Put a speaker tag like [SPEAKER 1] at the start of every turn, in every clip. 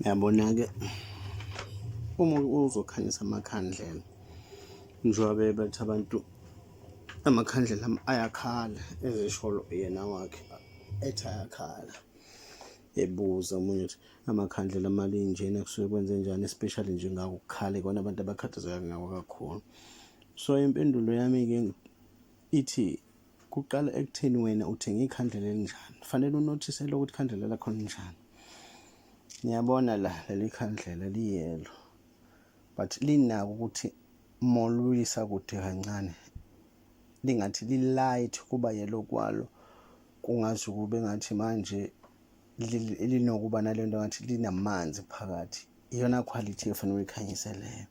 [SPEAKER 1] Uyabona-ke, uma uzokhanyisa amakhandlela, njengoba bethi abantu amakhandlela ayakhala, ezisholo yena wakhe ethi ayakhala. Ebuza omunye ukuthi amakhandlela malinjena kusuke kwenzenjani, especially nje ngako ukukhala, ikona abantu abakhathazeka ngako kakhulu. So impendulo yami-ke ithi kuqala ekutheni wena uthenge ikhandlela elinjani. Fanele unothise lokuthi ikhandlela lakho linjani. Niyabona la, leli khandlela liyelo, but linako ukuthi moluyisa kude kancane lingathi li-light, kuba yelo kwalo kungaze kube ngathi manje linokuba nalento ngathi linamanzi phakathi. Iyona quality efanele uyikhanyise leyo.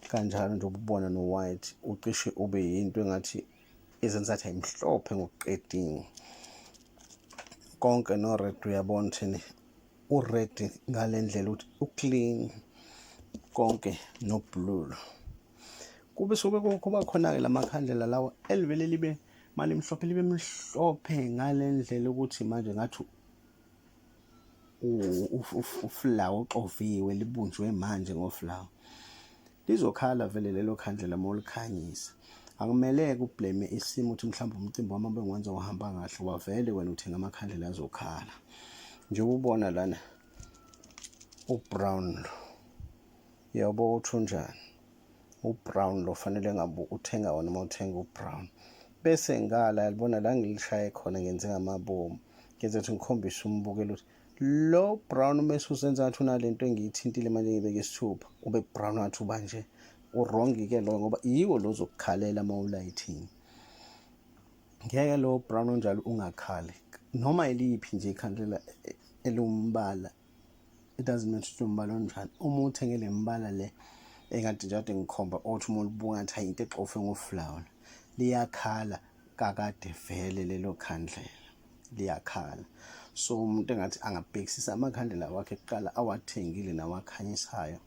[SPEAKER 1] Kanjalo nje ububona no-white ucishe ube yinto engathi izenzathi ayimhlophe ngokuqedini konke. No-red uyabona uthini u-red ngale ndlela ukuthi u-clean konke, no-blue kube suke kuba khona-ke la makhandlela lawa elivele libe mali mhlophe, libe mhlophe ngale ndlela ukuthi manje ngathi ufulawa oxoviwe, libunjwe manje ngofulawa. Lizokhala vele lelo khandlela uma ulikhanyisa. Akumeleke ublame isimo ukuthi mhlawumbe umcimbi wami obengiwenza uhamba kahle, wavele wena uthenga amakhandlela azokhala. Njengoba ubona lana ubrown lo, yabo ukuthi unjani ubrown lo, fanele ngabe uthenga wona uma uthenga ubrown. Bese ngala yalibona la ngilishaye khona, ngenze ngamabomu, ngenze ukuthi ngikhombise umbukelo ukuthi lo brown uma usenza ngathi unalento engiyithintile manje, ngibeke isithupha, ube brown ngathi uba nje u-wrong-ke loyo, ngoba yiwo lo ozokukhalela uma ulayithini. Ngeke lo brown onjalo ungakhali. Noma iliphi nje ikhandlela eliwumbala, it doesn't matter ukuthi umbala onjani, uma uthenge le mbala le engathi nje kade ngikhomba, othi uma ulibuka ngathi hayi, into exofe ngofulawa, liyakhala kakade vele lelo khandlela, liyakhala. So umuntu engathi angabhekisisa amakhandlela wakhe kuqala awathengile nawakhanyisayo,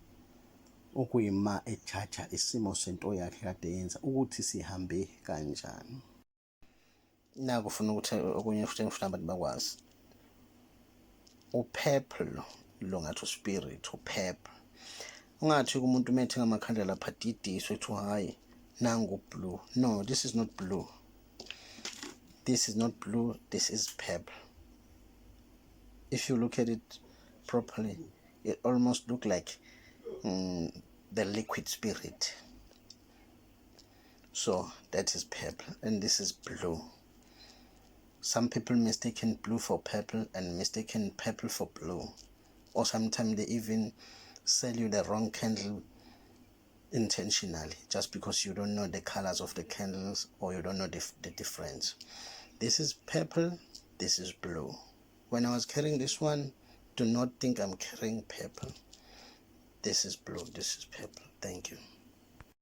[SPEAKER 1] okuyima ejaja isimo sento yakhe kade yenza ukuthi sihambe kanjani. Naku ufuna ukuthi okunye futhi engifuna abantu bakwazi, upurple lo ngathi uspirit, upurple. Ungathi kumuntu uma ethenga amakhandlela lapha didiswe kuthiwa hhayi, nangu blue. No, this is not blue, this is not blue, this is purple. If you look at it properly, it almost look like the liquid spirit. So that is purple and this is blue. Some people mistaken blue for purple and mistaken purple for blue, or sometimes they even sell you the wrong candle intentionally just because you don't know the colors of the candles or you don't know the difference. This is purple, this is blue. When I was carrying this one, do not think I'm carrying purple. This is blue, this is purple. Thank you.